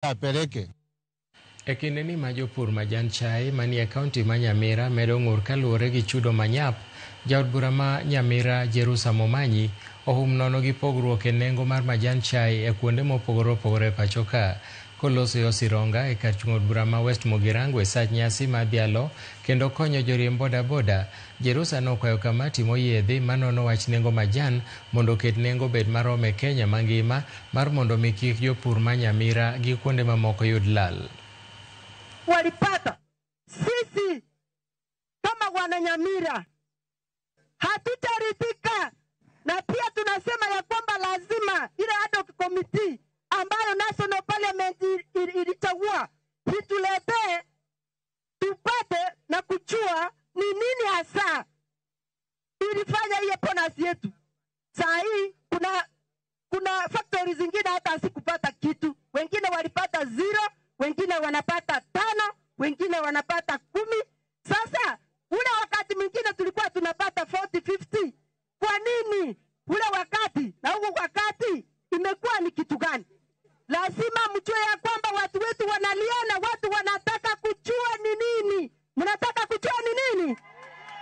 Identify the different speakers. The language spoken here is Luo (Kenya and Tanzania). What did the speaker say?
Speaker 1: Apeleke.
Speaker 2: E kindeni ma jopur majan chai manie kaunti ma Nyamira medo ng'ur kaluwore gi chudo manyap, jaod bura ma Nyamira Jerusa Momanyi ohum nono gi pogruok e nengo mar majan chai e kuonde mopogore opogore e pacho ka. Koloso e Osironga e kar chung' od bura ma West Mugirango e sach nyasi mar dhialo kendo konyo joriemb bodaboda, Jerusa nokwayo kamati moyiedhi manono wach nengo majan mondo oket nengo obed marom e Kenya mangima mar mondo mi kik jopur ma Nyamira gi kuonde mamoko yud lal.
Speaker 3: Walipata sisi kama wananyamira hatutaridhika, na pia tunasema ya kwamba lazima ile ad hoc committee ambayo National Parliament ilichagua ituletee tupate na kujua ni nini hasa ilifanya hiyo bonus yetu. Saa hii kuna factory zingine hata hasikupata kitu, wengine walipata 0, wengine wanapata 5, wengine wanapata 10.